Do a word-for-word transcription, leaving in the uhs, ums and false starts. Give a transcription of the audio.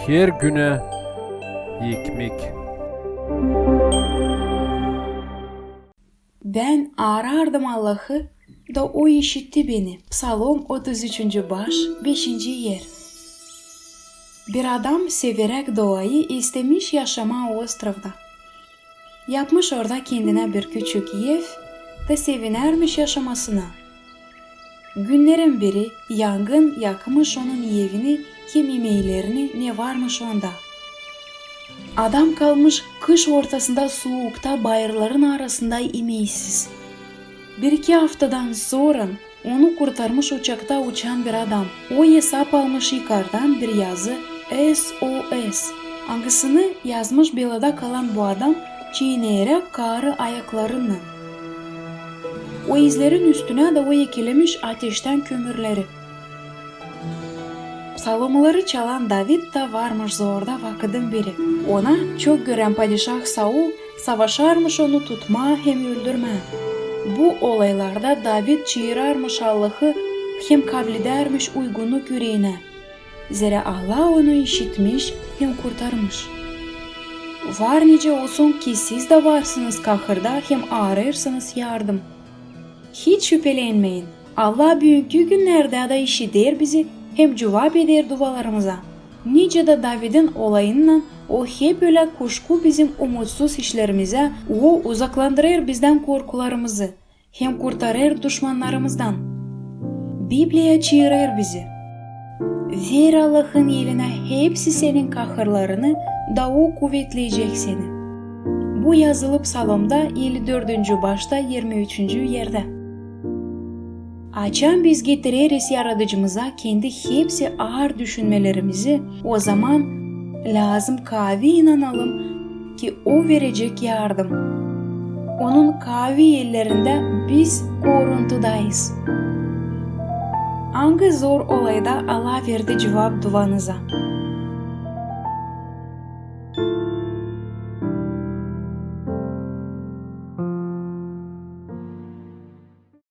Her günä ekmek. Bän aarardım Allahı, da O işitti beni. Psalom otuz üçüncü baş, beşinci er. Bir adam severäk dolayı istemiş yaşamaa ostrovda. Yapmış orada kendinä bir küçük ev da sevinärmiş yaşamasına. Günnerin biri yangın yakmış onun evini hem imeylerini, ne varmış onda. Adam kalmış kış ortasında suukta, bayırların arasında imeysiz. Bir-iki aftadan sora onu kurtarmış uçakta uçan bir adam. O esap almış yukardan bir yazı S O S, angısını yazmış belada kalan bu adam, çiineyeräk kaarı ayaklarınnan. O izlerin üstünä da o ekilemiş ateştän kömürleri. Psalomları çalan David da varmış zorda vakıdın biri. Ona çok görän padişah Saul savaşarmış onu tutmaa hem öldürmää. Bu olaylarda David çaararmış Allahı hem kabledärmiş uygunnuk üreenä, zerä Allah onu işitmiş hem kurtarmış. Var nicä olsun, ki siz dä varsınız kahırda hem aarêêrsınız yardım. Hiç şüpelenmeyin, Allah büünkü günnerdä dä işider bizi hem cuvap eder dualarımıza. Nicä dä Davidin olayınnan, O hep ölä kuşku bizim umutsuz işlerimizä, O uzaklandırêr bizdän korkularımızı hem kurtarêr duşmannarımızdan. Bibliya çaarêr bizi: ver Allahın elinä hepsi senin kahırlarını, da O kuvetleyecek seni. Bu yazılı Psalomda elli dördüncü başta irmi üçüncü erdä. Açan biz getireriz Yaradıcımıza kendi hepsi aar düşünmelerimizi, ozaman lääzım kaavi inanalım, ki O verecek yardım. Onun kaavi ellerindä biz koruntudayız. Angı zor olayda Allah verdi cuvap duanıza?